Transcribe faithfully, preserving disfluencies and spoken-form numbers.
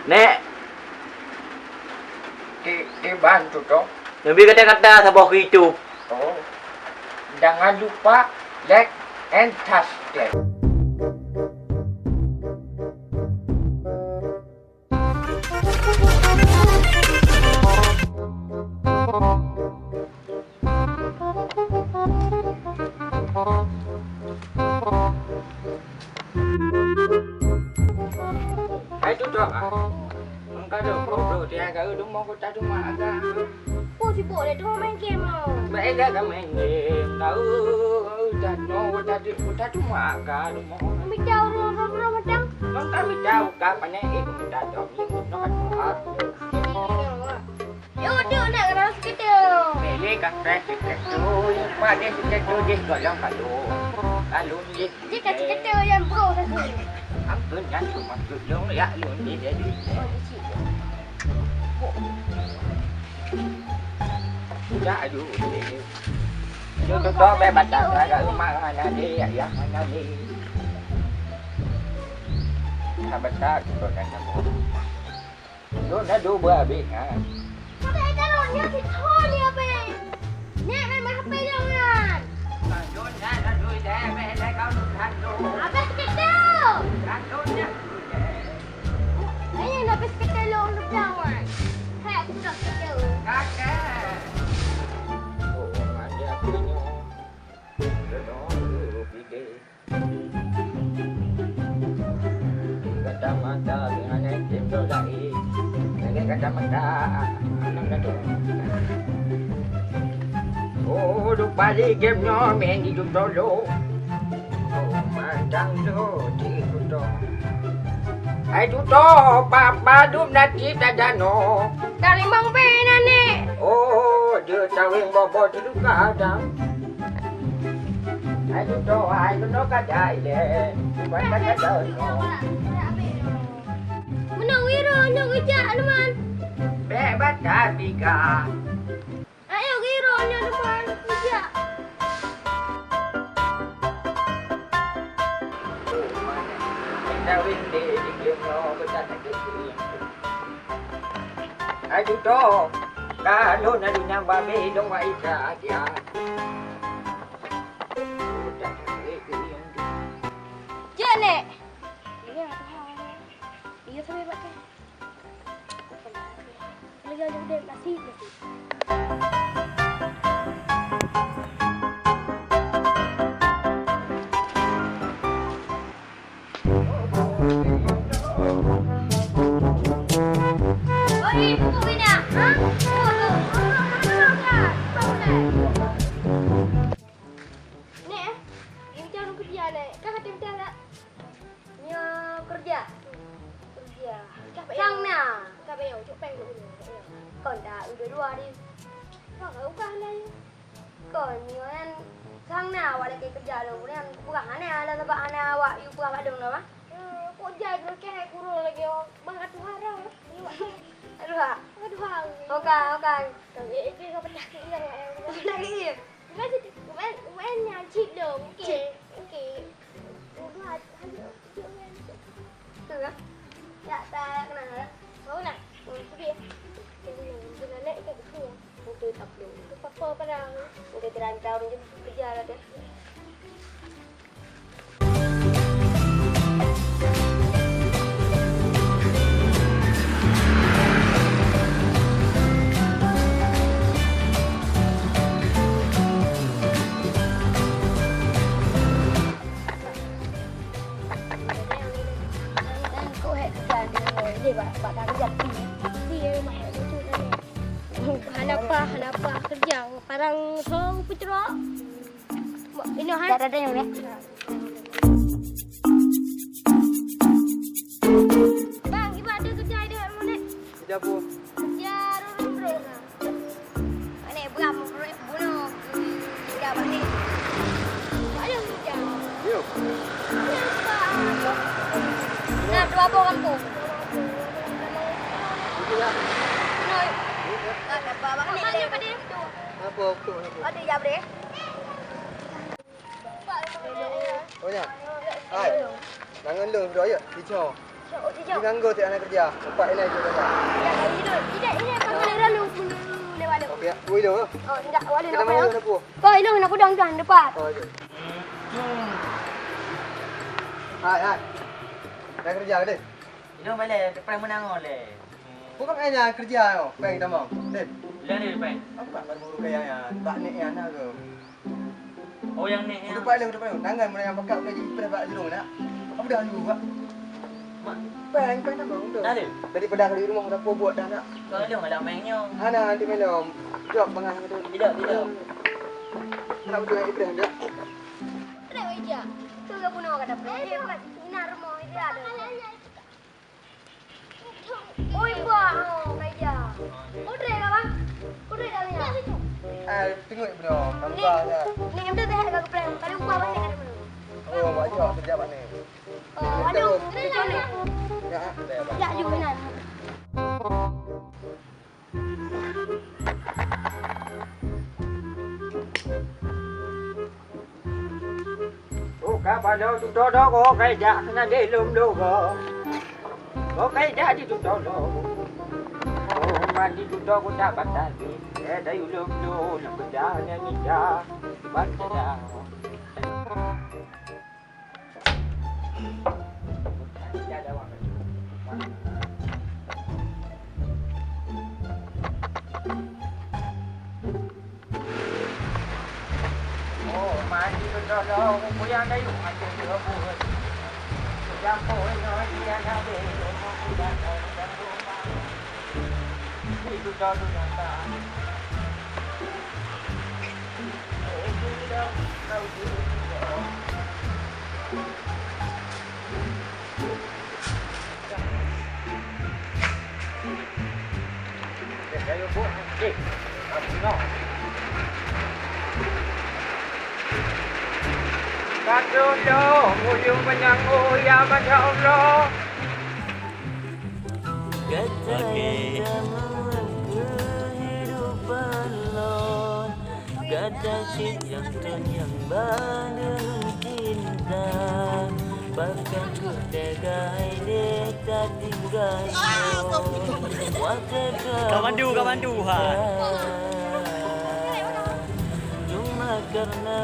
Nek. Ti-, tiban tu toh. Neubi kata-kata saboh keu YouTube. Oh. Jangan lupa like and subscribe. Hai tu tok ah. Engkau tu bro, dia agak rumah kota tu mak agak. Oh, sibuk dia tu main game tau. Baik dah kau main game. Tahu dah no kota tu, kota tu mak agak rumah. Kami tahu rumah kau macam. Nang kami tahu kau panen eh kami dah tahu ni no kan mak. Jadi ni orang. Yo, dek nak rasa kita. Bele kakai sikit tu, pada sikit tu deh golong kalu. Kalu ni. Dia kacau-kacau yang bro tadi. Ampun, nyan cuma tulung ya, lun dia jadi. Oh, kecil. Ya, aduh. Yo, tu tu, be baca, agak rumah mana deh, ya, ya, mana deh. Sabar, tu kan nyambung. Lôn na dua buah habéh, ha. Abang, eh, calon nyan si Tony, Abang. Nek, memang H P lôn nyan. Lôn nyan na dua, eh, abéh, eh, kau lôn kandung. Abang, keu tu. Kandung nyan dua, eh. Eh, nyan habéh keu tu lôn, lôn bilang, wan. Hai, aku dah keu tu. Kakek. Oh, manja aku nyoe. Lôn, lôn, lôn, pideh. Kacamata dengan item tu lain. Dengan kacamata anak gadong. Oh, lupa di game nyo main di Dutolo. Oh, mantang tu di Dutolo. Hai Duto, papa dum nanti tadano. Dari Mang Bena ni. Oh, dia tawing bobo tu duka dang. Hai Duto, hai Duto ka jai le. Bukan ka jai no. Meunan Wiro nyoe geujak, Lukman. Bek bata tiga. Ayo, Wiro nyoe, Lukman, geujak. Kawin deh di Gleum no, beuthat na keuh. Hai Duto, ka lôn na dunyang babe dong wa ika aja. Jeuet, Nek. Iya, Tuhan. Iya, sampai bak tu. Lagi ada udep nasi, nasi. Oi, pupuk bina. Ha? Pupuk tu. Pupuk, pupuk, pupuk, pupuk. Nek, eh? Macam mana kerja, Nek? Kau kata macam mana? Nyoe kerja. Kerja. Sang na. Ka bayar, cok peng dulu. Kon dak udah dua hari. Kau kau kah lain? Kon nyoe kan sang na awak lagi kerja lo, kemudian peugah hana lah sebab hana awak yue peugah bak dong nama. Hmm, kok jai dulu keh kurung lagi oh. Bang atuh harang. Aduh, ha. Aduh, ha. Oka, oka. Kau eh, eh, kau pernah ke iya, eh? Pernah ke iya? Bukan situ. Bukan, bukan yang cip dong. Okey. Cip. Okey. Aduh, ha. Tu lah. Tak, tak kenal lah. Mau nak? Oh, tu dia. Kena, kena naik ke buku. Untuk tak perlu. Untuk apa, apa dah? Untuk terantau, untuk kerja lah tu. Hana pah, hana pah kerja. Parang song pucrok. Inoe hai. Tak ada yang lihat. Bang, kiban ada kerja ide kat rumah ni? Kerja apa? Kerja rurung-rurung. Mana berapa murid bunuh? Kerja apa ni? Ada kerja. Yo. Ada apa? Nah, dua apa kampung? Itu ya. Nah, tak dapat abang ni. Apa dia? Apa? Apa? Ada ya, Bre? Oh, nyan. Hai. Tangan lu, bro, ya. Dico. Di nganggo tiap hana kerja. Nampak ini je dah. Ya, ini tu. Ini, ini, kamu lewat lu, lu, lu, lewat lu. Okey, ya. Woi, lu. Oh, tidak, wali nak apa? Kita main lu, nak apa? Kau ilong nak kudong tuan, depan. Oh, ya. Hai, hai. Dah kerja ke, Dek? Ilong balik, depan menang oleh. Bukan hanya kerja, oh, peng tamong. Dek. Ilong ni, peng. Apa baru-baru kaya ya? Tak nek ya, nak ke? Oh, yang ni, yang. Udah paling, udah paling. Tangan mana yang pakai, udah jadi, pernah bak jerung, nak? Apa dah juga? Mak. Peng, peng apa, udah. Dah, Lin? Daripada kalau di rumah, udah buat dah, nak? Kau Lin, malam main nyo. Hana, nanti malam. Jawab, bengah, gitu. Tidak, tidak. Nak betul, Ibrahim, dah. Kenapa, Ija? Tu gak bunuh, kata. Eh, bukan. Ina rumah, Ija, ada. Oi, bah, oh, kaja. Kudre ka, Bang? Kudre ka, ya? Eh, tengok, bro. Ni, ni, em tu teh ka kepreng. Kali upah banyak kali, bro. Oh, banyak kerja kat ni. Oh, aduh, kerja ni. Ya, ada, Bang. Ya, juga, Inan. Oh, ka padang tutoe dogo, kai jak keunan di lom dogo. Oh, kai jak di tutoe dogo. Oh, mandi tutoe kutak batal. Eh, dari lom do, nak pecah, nak minta. Batal. Ka trok lom, uyueng panyang, oh ya, masya Allah. Gata nyang jameun keuhidupan lôn, gata cit nyang treun nyang bandum cinta. Pakon ku teuga ideh tatinggai lôn, watèe ka Kamandu, kamandu, ha. Cuma karena